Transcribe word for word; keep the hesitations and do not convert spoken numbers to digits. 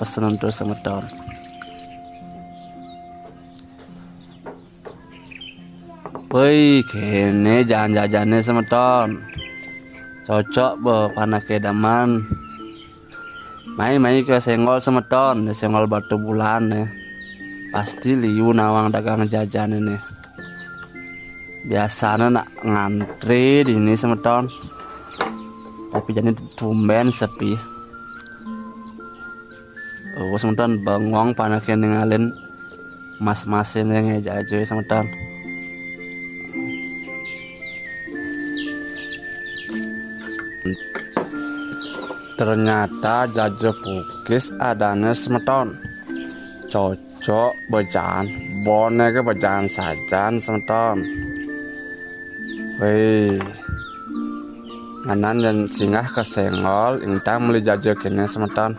Senentu semeton. Woi, kene jajan-jajane semeton. Cocok be panake demen. Mai-mai ke Senggol semeton, Senggol Batubulan ne. Pasti liu nawang dagang jajan ini. Biasane nak ngantri di ini semeton. Tapi jani tumben sepi. Oh, semeton bengong panake ningalin mas-mase ne ngejaje semeton. Ternyata jaje pukis adane semeton. Cocok bejan, bone ke bejan sajan semeton. Wei, nganan jan singgah ke Senggol, ingtang meli jaje kene semeton.